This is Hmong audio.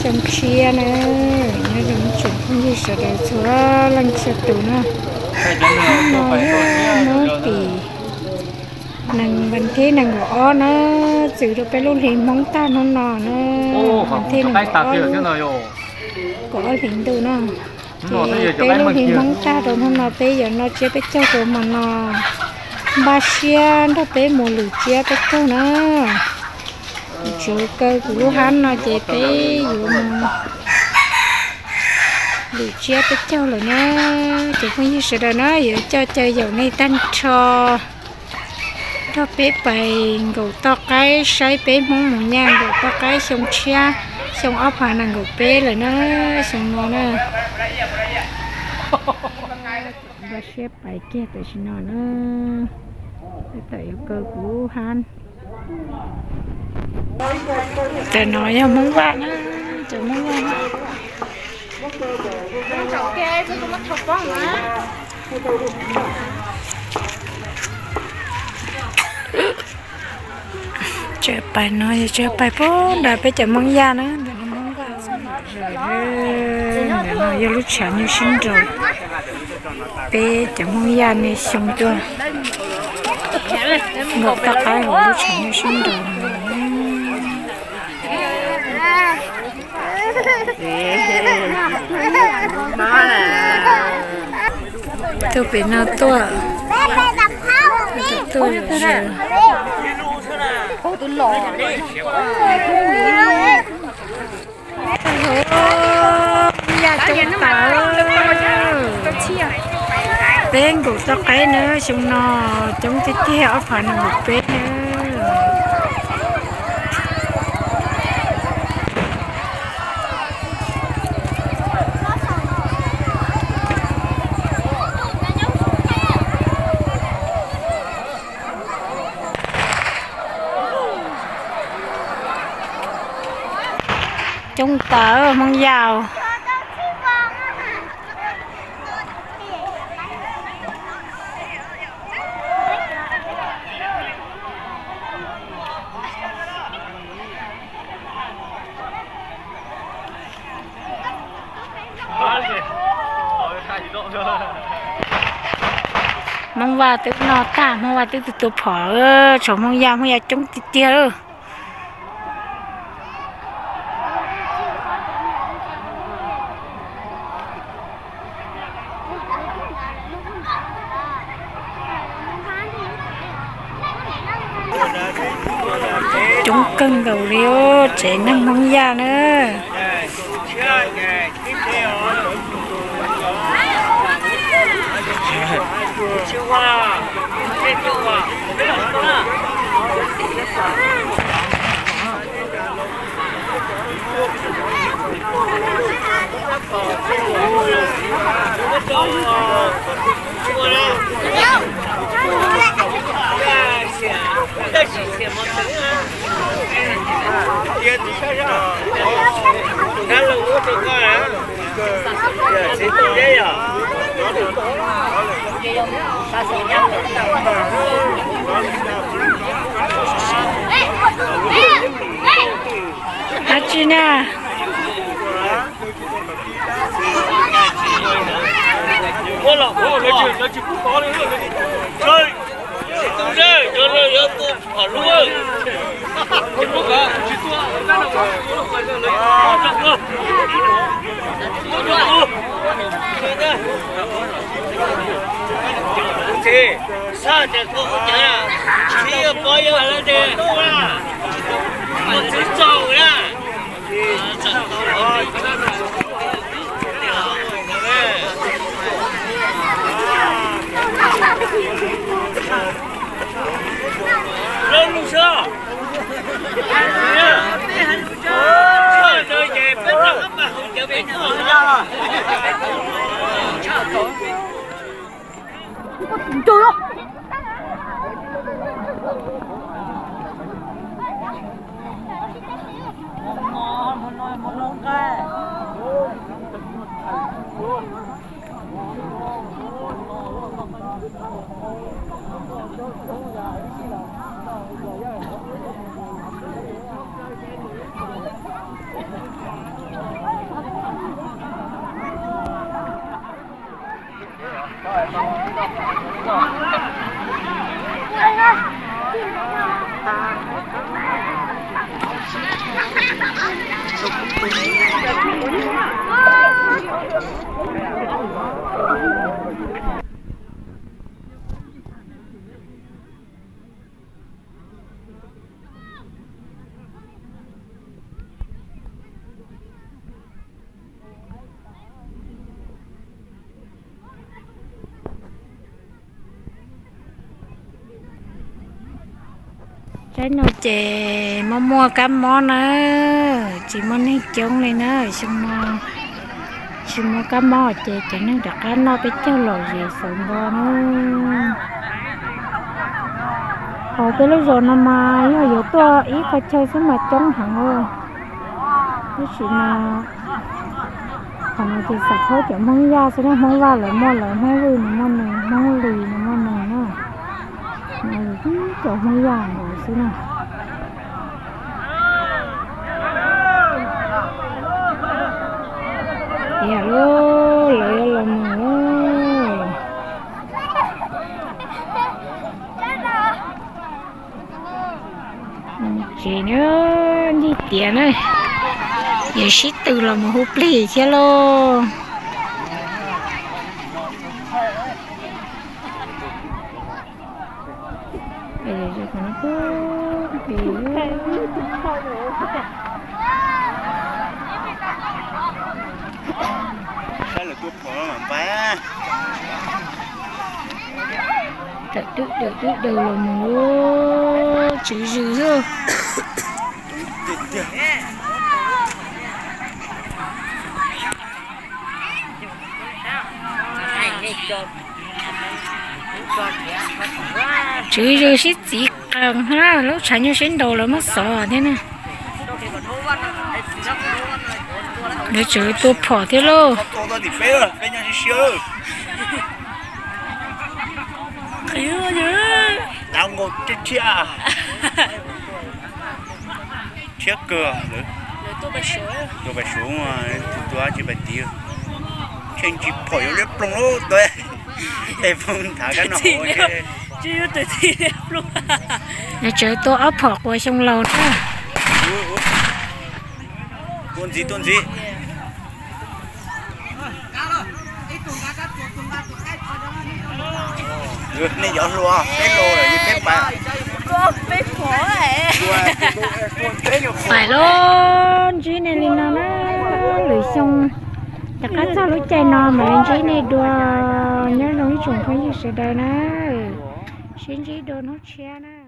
Xyoo tshiab na, nyob zoo ib tsoom phooj ywg sawv daws txhua leej txhua tus na. Hnub no yog hnub tim nees vas thib nees nkaum ob na, txwm rau peb lub hli Hmoob tag hnub no na, vas thib nees nkaum ob, kaum ob hlis ntuj na. Ces peb lub hli Hmoob tag rau hnub no peb yuav noj tsiab peb caug rau hmo no, npaj siab nrog peb mus lwm tsiab peb caug na. Tsuav kaw kuv lub hab no ces peb yuav mus lwm tsiab peb caug lawm na. Ces phooj ywg sawv daws na, yuav coj caw yaum nej tag nrho nrog peb pais nkaum toj qaib saib peb Hmoob mus nyaj nkaum toj qaib xyoo tshiab, xyoo ob phav nees nkaum peb lawm na, xyoo no na. Npaj siab pais kiag tam sim no na, tab tom yuav kaw kuv hab. Cov no yog Hmoob Vaj na, cov Hmoob Vaj. Tseem pais no yog tseem pais puag nram peb cov Hmoob Yaj na, ntawm no Hmoob Vaj. Ntawm no yog lub tshav nyuj sib nraus, peb cov Hmoob Yaj niaj xyoo tuaj nkaum toj qaib hauv lub tshav nyuj sib nraus. Tuaj pem no tuaj, tuaj, Yaj coob tas. Peb nkaum toj qaib na, xyoo no coob tiag tiag, ob phav nees nkaum peb na. Coob tas Hmoob Yaj. Hmoob Vaj twb noj tag, Hmoob Vaj twb tua phom, tsoom Hmoob Yaj, Hmoob Yaj coob tiag tiag. Coob kawg nkaus li, tsev neeg Hmoob Yaj na. Dab tsi na? Tsaib no ces muaj muaj kab mob na, tsis muaj neeg coob li na, xyoo no tsis muaj kab mob ces cov neeg rov qab noj peb caug lom zem xav npo na. Hauv peb lub zos no mas yog yuav tuaj ib qhov chaw xwb mas coob heev os. Tab sis mas qhov no ces xav phob cov Hmoob Yaj xwb na, Hmoob Vaj lawv muaj lawv, Hmoob Vwj nws muaj nws, Hmoob Lis nws muaj nws na. No yus tib cov Hmoob Yaj nkaus xwb na. Tiag lauj, lawv yuav los mus lauj. Tsev na, ncig tiav na, yuav sib tw los mus hu plig thiab lauj. Tawm twb daws twb daws los mus, tswv zws xwb. Tswv zws sib txiv qees na, lub tshav nyuj sib nraus lawv muab xov thiab na. Lawv tswv tua phom thiab lauj. Thiab kawg, tus pais suav tus tua tsis pais tiv, ntshe ntsis phom yuav liab ploog lub tua, tes ploog thav kab no. Nws tseem tua ob phom quas xyoo laus na. Tua ntxiv, tua ntxiv. Nej cov hluas, peb los lawm, peb pais. Pais lauj, ntsib nej li no na, lwm xyoo rov qab txog lub caij no mam li ntsib nej dua. Nyob zoo ib tsoom phooj ywg sawv daws na, sib ntsib dua hnub tshiab na.